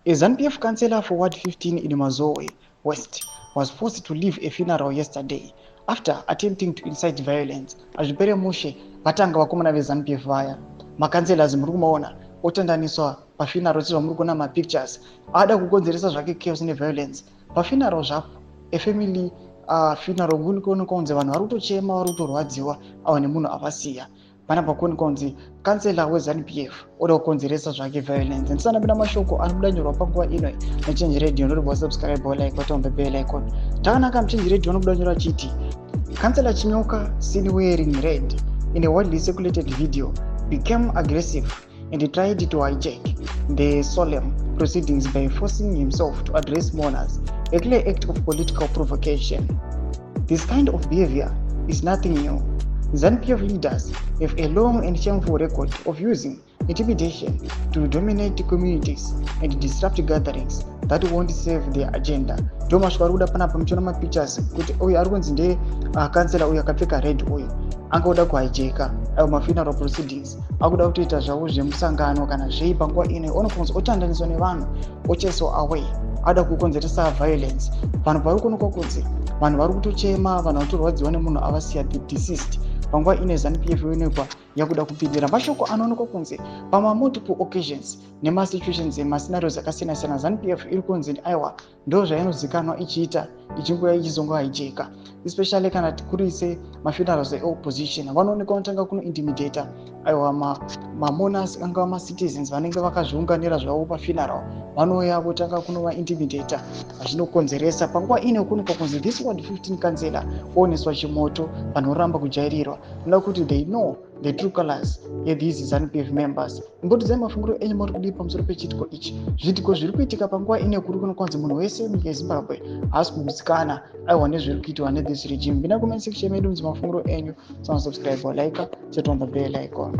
A ZANU-PF councillor for Ward 15 in Mazowe West was forced to leave a funeral yesterday after attempting to incite violence. Hazvipere mushe, vatanga vakomana veZANU-PF vaya, macouncillors muri kumaona otandaniswa pafuneral sezvamuri kuona mapictures, ada kukonzeresa zvake chaos neviolence pafuneral zvapo, efamily funeral. Kuri kuonekwa kunzi vanhu vari kutochema, vari kutorwadziwa ava nemunhu avasiya. Panapa kuonekwa kunzi kansela weZANU-PF oda kukonzeresa zvake violence. Ndisana mashoko anobuda nyorwa panguva ino neChange Radio, ndoribva subscribe, like, watombe bell icon. Takanaka muChange Radio anobuda nyorwa achiti Kansela Chinyoka, seen wearing red in a widely circulated video, became aggressive and tried to hijack the solemn proceedings by forcing himself to address mourners, a clear act of political provocation. This kind of behavior is nothing new. ZANU-PF leaders have a long and shameful record of using intimidation to dominate communities and disrupt gatherings that won't serve their agenda. Ndo mashoko ari kuda panapa. Muchiona mapictures kuti uyu ari kunzi ndeye kansela uyu akapfeka red, uyu angoda kuhijacka ayo mafuneral proceedings, akuda kutoita zvavo zvemusangano kana zvei. Panguva ino onokunzi otandaniswa nevanhu, ocheswa away, ada kukonzeresa violence. Vanhu pari kuonekwa kunzi vanhu vari kutochema, vanhu vatorwadziwa nemunhu avasiya, the deceased. Panguva ino ZANU-PF yoonekwa yakuda kupindira. Mashoko anoonekwa kunzi pamamultiple occasions nemasituations, emascenarios akasiyana-siyana, ZANU-PF iri kunzi aiwa, ndo zvainozikanwa ichiita, ichinguva ichizongohijacka, especially kana tikurise mafunerals eopposition. Vanoonekwa vanotanga kunointimidata aiwa mamourners, angava macitizens vanenge vakazviunganira zvavo pafuneral, vanouya votanga kunovaintimidata, vachinokonzeresa. Panguva ino kuonekwa kunzi this Ward 15 councillor ooneswa chimoto, vanhu voramba kujairirwa noda kuti they know the true colors yethese ZANU-PF members. Imbotidzai mafungiro enyu, muri kudii pamusoro pechiitiko ichi, zviitiko zviri kuitika panguva ino? Kuri kuno kwanzi munhu wese munyika yeZimbabwe haasi kugutsikana aiwa nezviri kuitwa nethis regime. Pinda comment section medu, munzi mafungiro enyu. Subscribe, like, turn on the bell icon.